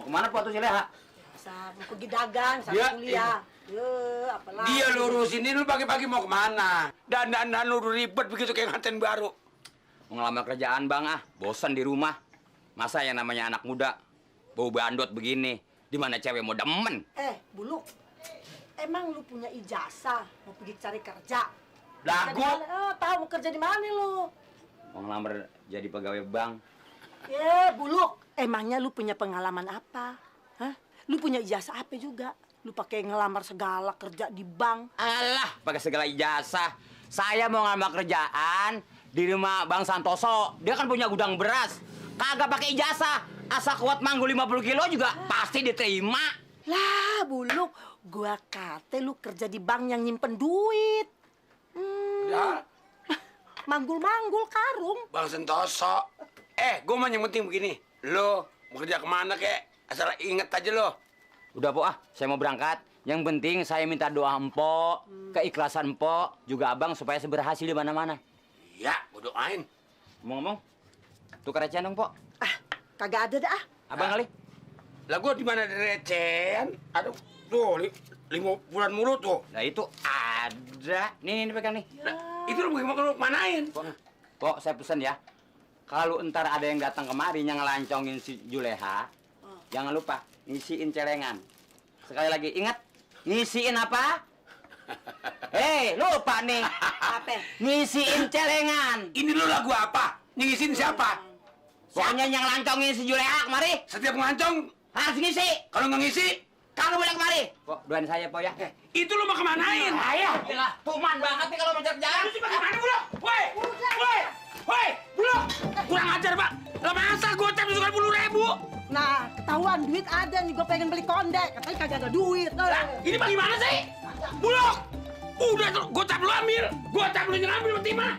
kemana Po tuh si Leha? Mau pergi dagang, sambil kuliah. Apalagi. Dia lurusin ini, lu pagi-pagi mau kemana? Dan lu ribet begitu kayak nganten baru. Mau ngelamar kerjaan Bang ah, bosan di rumah. Masa yang namanya anak muda bau bandot begini, di mana cewek mau demen? Buluk. Emang lu punya ijazah mau pergi cari kerja? Lagu. Tahu mau kerja di mana lu? Mau ngelamar jadi pegawai bank. Buluk. Emangnya lu punya pengalaman apa? Hah? Lu punya ijazah apa juga? Lu pakai ngelamar segala kerja di bank. Alah, pakai segala ijazah. Saya mau ngelamar kerjaan di rumah Bang Santoso. Dia kan punya gudang beras. Kagak pakai ijazah. Asal kuat manggul 50 kilo juga pasti diterima. Lah, Buluk, gua kata lu kerja di bank yang nyimpen duit. Ya, Manggul-manggul karung. Bang Sentoso. Gue mah yang penting begini. Lo mau kerja kemana kek? Asal inget aja lo. Udah Po ah, saya mau berangkat. Yang penting saya minta doa Empok, keikhlasan Empok, juga Abang supaya saya berhasil di mana-mana. Iya, gue doain. Ngomong-ngomong, tukar recehan dong Po. Kagak ada dah. Abang kali. Lah gue di mana ada recehan? Aduh, tuh 5 bulan mulu tuh. Nah itu ada. Nih pegang nih. Lah, itu lo mau manain? Po, saya pesan ya. Kalau entar ada yang datang kemari yang ngelancongin si Juleha, jangan lupa ngisiin celengan. Sekali lagi ingat, ngisiin apa? Lupa nih. Apa? Ngisiin celengan. Ini lo lagu apa? Ngisin siapa? Pokoknya yang ngelancongin si Juleha kemari Setiap ngancong, harus ngisi. kalau nggak ngisi, Kamu boleh kemari. Po, doain saya Po ya. itu lo mau kemanain? Ayo, gila. Tuman banget nih kalau mau jalan. Lu sih bagaimana, Bulok? Woi, Bulok! Kurang ajar, Pak. Lah masa gocap juga 10.000? Nah, ketahuan duit ada nih, gua pengen beli kondek. Katanya kagak ada duit. Lah, ini bagaimana sih? Bulok! Udah tuh, gocap lu ambil. Gocap lu yang ambil, Timah.